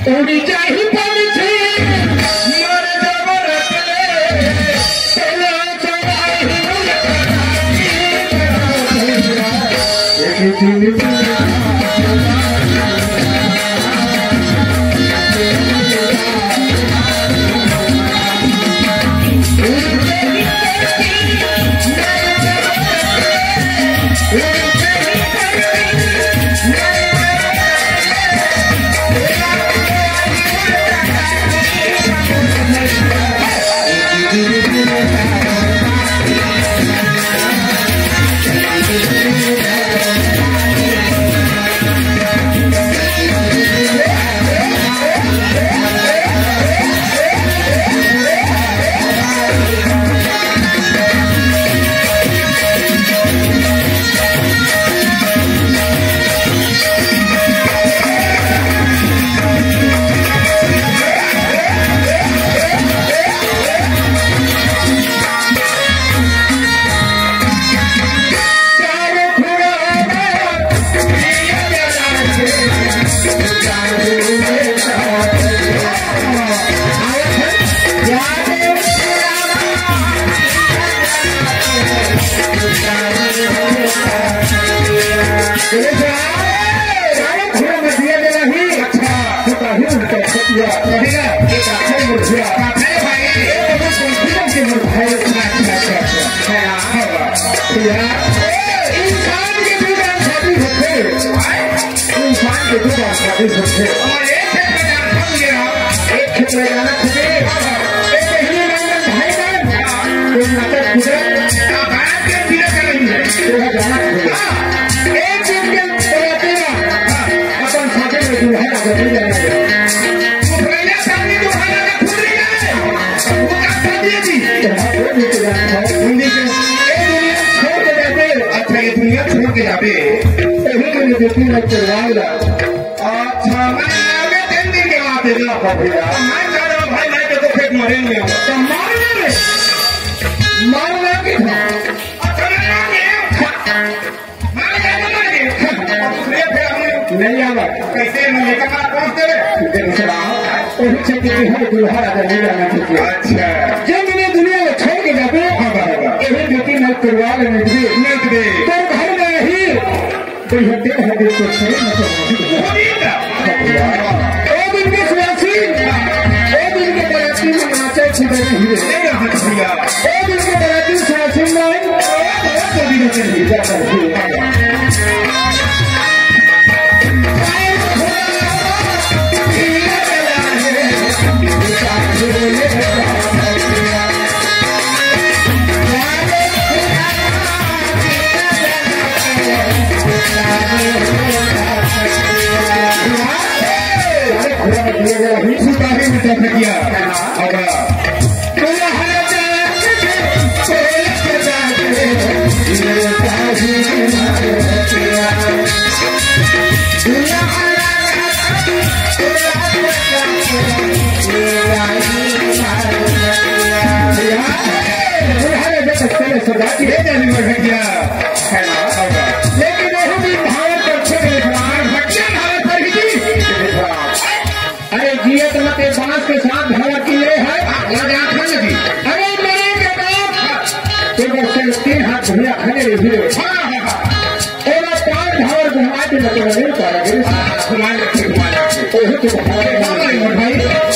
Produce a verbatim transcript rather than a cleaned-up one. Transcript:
उड़ी जाही पंछी, मर जाबो रतले, चलो चढ़ाई। एक दिन इंसान के दू बार शादी होथे। एक खेत में जाना खुदे, एक बहिनी नंदन भाई बहन, कोई नाता खुदे, तेरा जाना खुदे। एक दिन के बराती में अपन शादी में दूल्हा का जरूर जाना है। तो पहले शादी दूल्हा का खुद नहीं जाने। वो का शादी है जी। तो हम वो भी तो जानते हैं। हिंदी के, ए दुनिया छोड़ के जाते। अच्छा, ये दुनिया छोड़ के जाते। यही के लिए बेटी ने करवाएगा। अच्छा, मैं आगे तीन दिन के बाद देना पड़ेगा। मैं कह रहा हूँ भाई, मैं तो फिर मरेंगे। तो मारने में, मारना की था। अच्छा, मैं मार गया। मार गया तो मार गया। दूसरे फिर हमने नहीं आवा। कैसे नहीं लेकर मार पहुंचते रहे? फिर चला। वही चक्कर की है, दूल्हा राजा नहीं रहना चाहिए। अच्छा। जब मैंने दुनिया में छोड़ के जाते, हाँ, हाँ, हाँ। यही बेटी मैं करवा लेने के लिए। नहीं दे। तो घर में ही बढ़िया दिन है, दिन तो सही मतलब। ओ दिन के सुवासी, ओ दिन के बराती में नाचे कूदे नहीं रे। ओ दिन के बराती में सुवासी में, ओ दिन के बराती में सुवासी में। लेकिन वही भी भाव करते हुए भगवान भक्तिया भाव पर ही जी। अरे जियत मते बांस के साथ भाव की ये है। अरे मेरे के बाद तो बस तीन हाथ भैया खड़े रहिए। हाँ, हाँ, हाँ। और आप पांच भाव घुमा के मतलब नहीं पा रहे। हाँ, घुमा के, घुमा के। ओहो तो भाई।